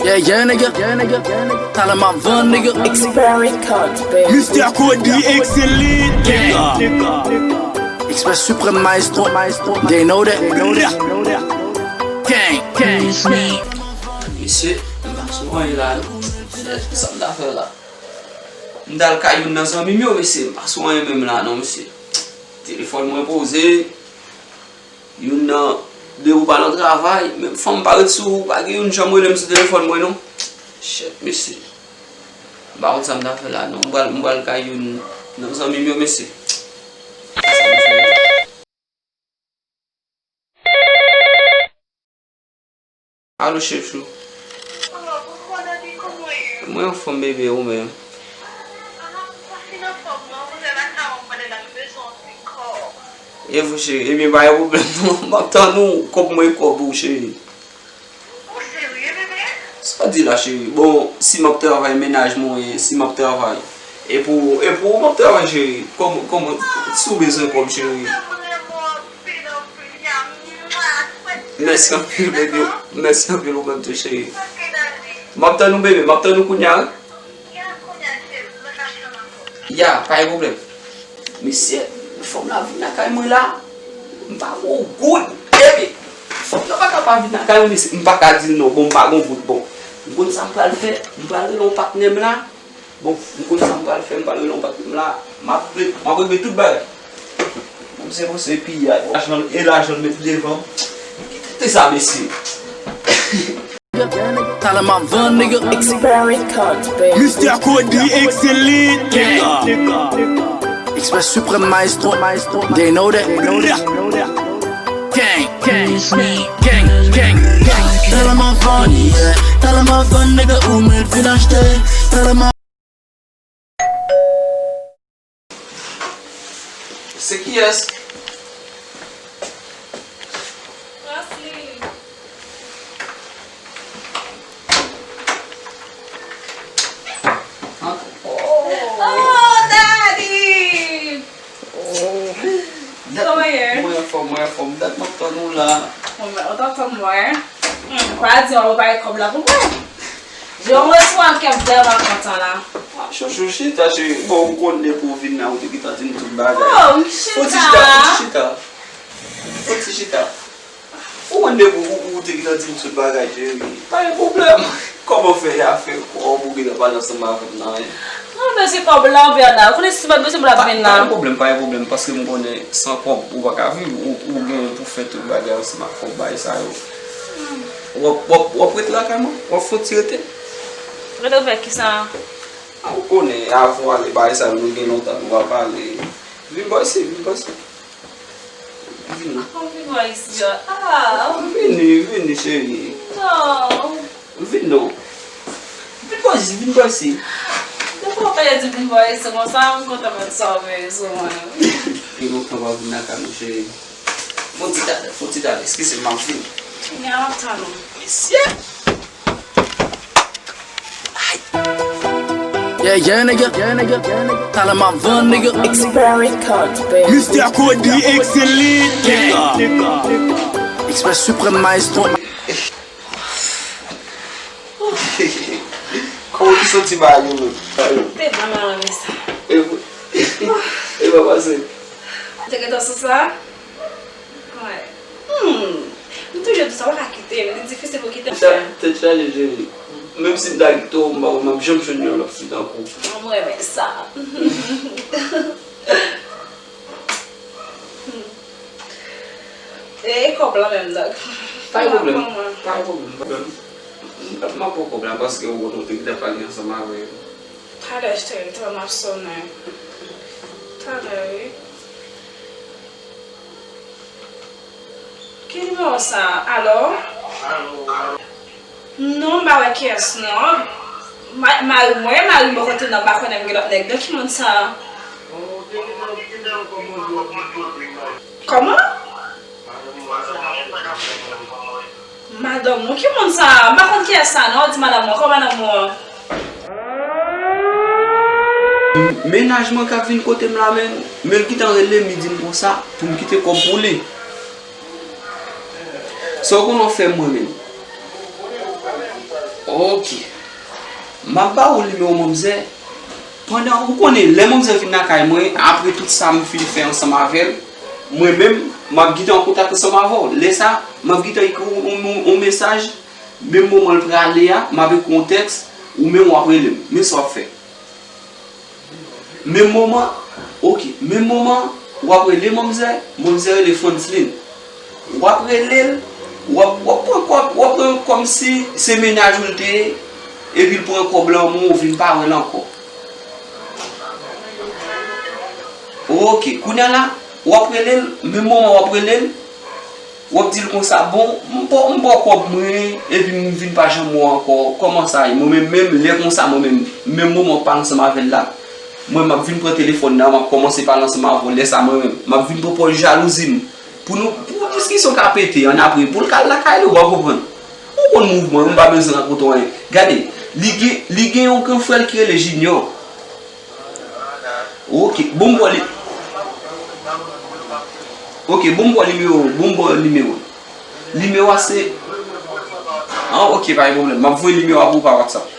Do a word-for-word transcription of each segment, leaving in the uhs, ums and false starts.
Yeah, yeah, nigga. Yeah, nigga. Talè m ap vann, nigga. Express Records, baby. Mister Cody, excellent, nigga. Express Supreme Maestro, Maestro. They know that. Gang, gang, gang. Mesye, m pa sou anyen la, non. Shit, sa m ta fè la? M t al kay youn nan zanmi m yo, mesye, m pa sou anyen menm la, non, mesye. Telefòn mwen poze. Youn nan de ou pa nan travay, men fanm pa ret sou ou, pa gen youn janm rele m sou telefòn mwen non. Shit, mesye. M pa konn sa m ta fè la non. M pral, m pral kay youn nan zanmi m yo, mesye. Alo, chefchou. Mwen anfòm, bebe, ou menm? E vou, cheri? Ebyen, pa gen pwoblèm non. M ap tann ou, kòb mwen, kòb ou, cheri. Sa w di la, cheri? Bon, si m ap travay, mennaj mwen, si m ap travay. E pou, e pou ou m ap travay, cheri. Kòman, kòman, si w bezwen kòb, cheri? Mèsi anpil, bebe. Mèsi anpil, ou menm tou, cheri. M ap tann ou, bebe. M ap tann ou kounye a, wi. Ya, pa gen pwoblèm. Mesye, fanm la vin lakay mwen la. M pa gon goud. Epi, fanm nan pa ka pa vin lakay mwen, mesye. M pa ka di l non. Bon, m pa gon goud. Bon, m konn sa m pral fè. M pral rele yon patnè m la. Bon, m konn sa m pral fè, m pral rele yon patnè m la. M ap, m ap regle tout bagay. Bon, se bon, se piyay. Lajan, e lajan l met devan. Ki tete sa, mesye? Talè m ap vann, nigga. Express Records, baby. Mister Cody, excellent, nigga. Express Supreme Maestro, Maestro. They know that. Gang, gang, gang, gang, gang. Talè m ap vann, yeah. Talè m ap vann, nigga, ou mèt vin achte. Talè m ap Se kiyès? Roslyn. Antre. Oh, Daddy! Kòman ye? Mwen anfòm, mwen anfòm. Dat m ap tann ou la. Bon, mwen, ou t ap tann mwen? Hmm, pa di w ap bay kòb la pou mwen. Jewonn resevwa kè m vrèman kontan la. Ah, chouchou, chita, cheri. Bon, ou konn depi w vin la, ou te gentan di m tout bagay. Oh, m chita. Fon ti chita, fon ti chita. Fon ti chita. Ou konn depi ou, ou te gentan di m tout bagay, cheri. Pa gen pwoblèm. Kòman w fè afè kòb ou gentan pale ansanm avè m nan, en? Non, men se kòb la, Bernard. Ou konnen si m pa t bezwen m t ap vin la. Pa gen pwoblèm, pa gen pwoblèm, paske m konnen san kòb ou pa ka viv, ou, ou gen pou fè tout bagay ansanm ak kòb, bagay sa yo. W ap, w ap, w ap ret lakay mwen? W ap fè yon ti rete? Rete pou fè kisa? A, ou konnen, avan w ale, bagay sa yo, nou gen lontan nou pa pale. Vin bò isit, vin bò isit. Vin. Ou vin bò isit, a. Vini, vini, cheri. Non. Vin non. Vin bò isit, vin bò isit. Depi w pale di vin bò isit konsa, m kontan mèt sa w veye sou mwen. Gen lontan w pa vin lakay mwen, cheri. Fon ti talè, fon ti talè, eskize m, m ap vini. Kounye a m ap tann ou. Mesye! Yeah, yeah, nigga. Yeah, nigga. Talè m ap vann, nigga. Express Records, baby. Mister Cody, excellent, nigga. Express Supreme Maestro. Kòman w te santi bagay yo menm? Te vrèman renmen sa. E, e pa pase. Te gentan sou sa? Wè. Hmm. M toujou di sa, w pa ka kite m. Li difisil pou kite m. Tèt chaje, cheri. Menm si m ta kite w, m pa kwè m ap janm jwenn yon lòt fi tankou w. M renmen sa. E kòb la menm, dòk. Pa gen pwoblèm. Pa gen pwoblèm. M, m ap pran kòb la paske ou konn ou te gentan pale ansanm avè yo. Talè, cheri, talè m ap sonnen. Talè, wi. Ki nimewo sa? Alo? Non, m pa wè kiyès non. Ma-, mari mwen, mari m bò kote non, m pa konnen m gen lòt nèg. Donk, ki moun sa? Kòman? Madanm ou? Ki moun sa? M pa konn kiyès sa non, ou di madanm mwen. Kòman madanm ou an? Mennaj mwen k ap vin kote m la menm, men l gentan rele m, li di m konsa pou m kite kòb pou li. Sa w konnen w fè m mwen menm? Ok. M ap ba ou nimewo manmzè. Pandan, ou konnen, lè manmzè vin lakay mwen, apre tout sa m fin fè ansanm avè l, mwen menm, m ap gentan an kontak ansanm avè w. Lè sa, m ap gentan ekri w yon, yon, yon mesaj. Menm moman l prale a, m ap ekri w yon tèks, ou menm w ap rele m. Men sa w ap fè. Menm moman, ok, menm moman, w ap rele manmzè, manmzè rele Franslin. W ap rele l, w ap, w ap pran kòb, w ap pran kòmsi se mennaj ou l te ye, epi l pran kòb lan men w, ou vin pa wè l ankò. Ok, kounye a la, w ap rele l, menm moman w ap rele l, w ap di l konsa, bon, m ba w, m ba w kòb mwen, epi m vin pa janm wè w ankò, kòman sa ye? Mwen menm, menm lè konsa, mwen menm, menm moman w ap pale ansanm avè l la, mwen, m ap vin pran telefòn nan, m ap kòmanse pale ansanm avè w, lè sa, mwen menm, m ap vin pran pòz jalouzi m, pou nou, pou diskisyon ka pete, annapre, pou l ka al lakay li, w pa konprann? Ou konn mouvman, m pa bezwen rakonte w anyen. Gade, li gen, li gen yon gran frè l ki rele Junior. Ok, bon, m ba w li. Ok, bon, m ba w nimewo, bon, m ba w nimewo. Nimewo a se, ah, ok, pa gen pwoblèm. M ap voye nimewo a pou ou pa WhatsApp.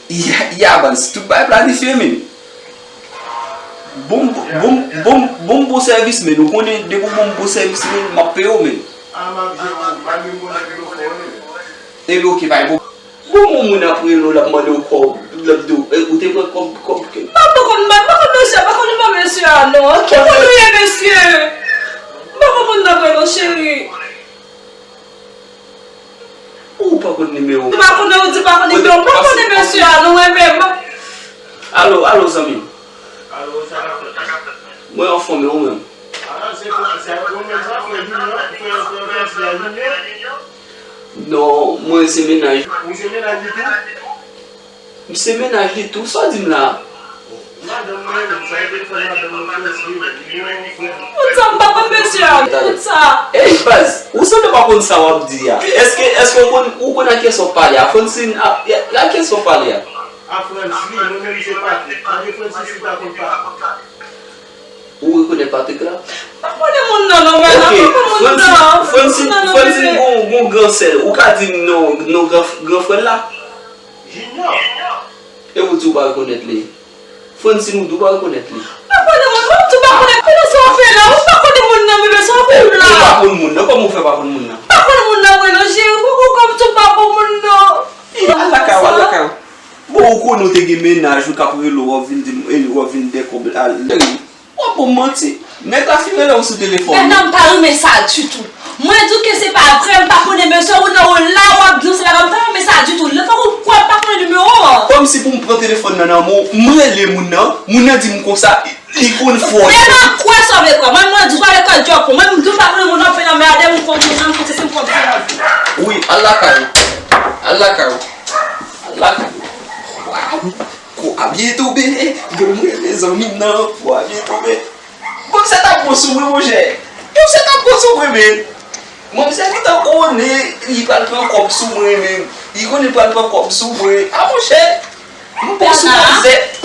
Ya, ya, baz, tout bagay planifye, men. Bon, bon, bon, bon, bon sèvis, men. Ou konnen, depi w bon, bon sèvis, men, m ap peye w, men. Epi, ok, pa gen pwoblèm. Bon, yon moun ap rele w, l ap mande w kòb, l ap di w, eh, ou te pran kòb, kòb ke. Mwen pa konn, mwen pa konn mesye a, pa konn nimewo mesye a, non. Ki moun ou ye, mesye? Mwen pa konn moun nan vre, non, cheri. Ou pa konn nimewo. Ou pa konnen, ou di pa konn nimewo. Mwen pa konn mesye a, non, mwen menm. Alo, alo, zanmi m. Mwen anfòm, e ou menm? Non, mwen se mennaj. Ou se mennaj li tou? M se mennaj li tou, sa w di m la? Madanm mwen menm, sa e te fè madanm mwen prèske, li gen yon frè. Moun sa m pa konn mesye a, moun sa. Ey, baz, ou sanble pa konn sa w ap di a. Èske, èske w konn, ou konn ak kiyès w ap pale a? Francine, a, a kiyès w ap pale a? A Francine, mwen menm se Patrick. Tande Francine si w pa konn Patrick. Ou rekonèt Patrick la? Pa konnen moun nan non, men. Ok, pa konnen moun Francine, nan. Francine, Francine gon, gon gran sè l. Ou ka di m non, non gran, gran frè l la? Junior. E ou di ou pa rekonèt li? Francine, ou di ou pa rekonèt li? Pa konnen moun, ou di ou pa konnen, konnen sa w fè la, ou pa konnen moun nan, bebe, sa w fè la. Ou pa konn moun nan, kòman ou fè pa konn moun nan? Pa konnen moun nan vre non, cheri, ou, ou kòm di ou pa konn moun nan. Al lakay ou, al lakay ou. Bon, ou konnen ou te gen mennaj ou k ap rele w, w ap vin di m, w ap vin dèkòb al. W ap ban m manti. Nèg la fin rele w sou telefòn. Nèg la, m pa renmen sa ditou. Mwen di w ke se pa vre, m pa konnen mesye, ou nan w la, w ap di w se pa vre, m pa renmen sa ditou. Lè fòk ou kwè m pa konnen nimewo an. Kòmsi pou m pran telefòn nan nan men w, m rele moun nan, moun nan di m konsa, li konn fò. Lè m ap kwè sa w vle kwè. Mwen, mwen di w pa vle kwè djòb. Mwen, m di w m pa konnen moun nan, fè nan mè a, dèyè m konn moun nan, m konn se m konn se nan. Wi, al lakay ou. Al lakay ou. Al lakay ou. Waw. Kou a byen tonbe, bon, mwen, mezanmi, nan, kou a byen tonbe. Manmzèl t ap bon sou mwen, monchè. Manmzèl t ap bon sou mwen, men. Manmzèl gentan konnen li pral pran kòb sou mwen, men. Li konnen li pral pran kòb sou mwen. A, monchè, m bon sou manmzèl.